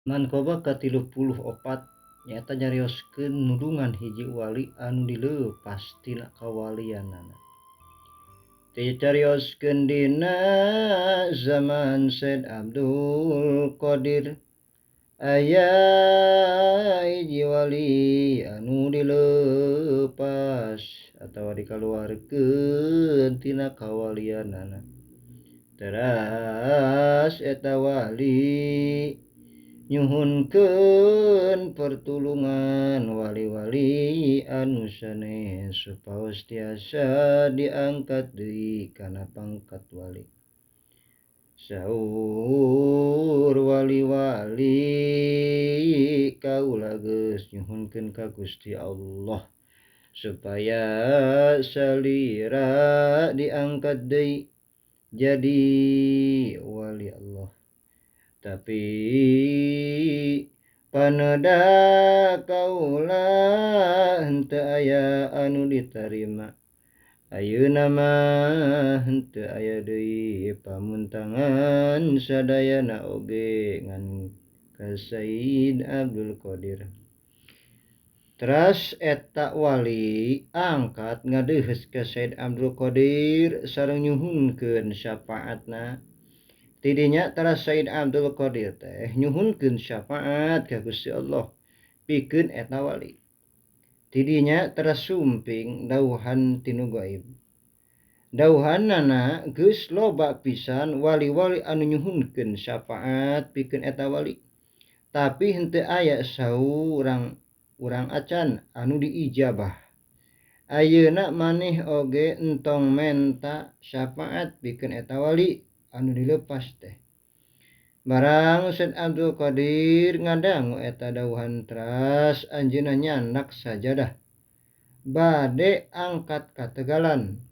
Manqobah ka-34 nyaeta nyarioskeun nulungan hiji wali anu dileupas tina kawalianana. Dicarioskeun dina zaman Said Abdul Qadir aya hiji wali anu dileupas atawa dikaluarkeun tina kawalianana. Teras eta wali nyuhunkeun pertulungan wali-wali anu sanes supados tiasa diangkat deui kana pangkat wali. Saur wali-wali kaula geus nyuhunkeun ka Gusti Allah supaya salira diangkat deui jadi wali Allah. Tapi paneda kaula henteu aya anu ditarima. Ayeuna mah henteu aya deui pamuntangan sadayana oge ngan ka Said Abdul Qadir. Teras eta wali angkat ngadeuheus ka Said Abdul Qadir sareng nyuhunkeun syafaatna. Tidinya teras Said Abdul Qadir teh nyuhunkeun syafaat ka Gusti Allah pikeun eta wali. Tidinya teras sumping dauhan tinu gaib. Dauhanana geus loba pisan wali-wali anu nyuhunkeun syafaat pikeun eta wali. Tapi henteu aya saurang urang acan anu diijabah. Ayeuna maneh oge entong menta syafaat pikeun eta wali anu dilepas teh. Barang Said Abdul Qadir ngadangu eta dauhan teras anjeunna nyandak sajadah bade angkat ka tegalan.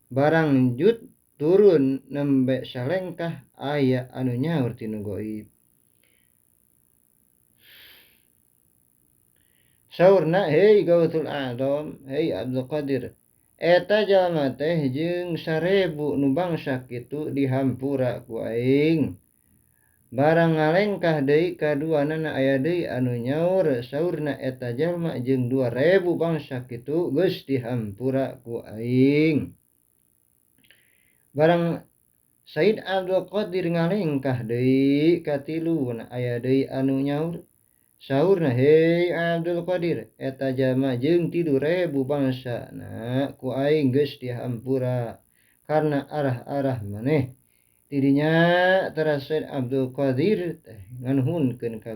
Barang jut turun nembe salengkah aya anu nyaur tinu gaib. Saurna, hei Gautul A'zam, hei Abdul Qadir, eta jalma teh jeung 1000 nu bangsa kitu dihampura ku aing. Barang ngalengkah deui kaduanana aya deui anu nyaur, saurna eta jalma jeung 2000 bangsa kitu geus dihampura ku aing. Barang Said Abdul Qadir ngalengkah deui katiluna aya deui anu nyaur, saurna, hei Abdul Qadir, eta jalma jeung 3000 bangsa na ku aing geus dihampura karena arah-arah maneh. Tidinya teras Said Abdul Qadir teh nganuhunkeun ka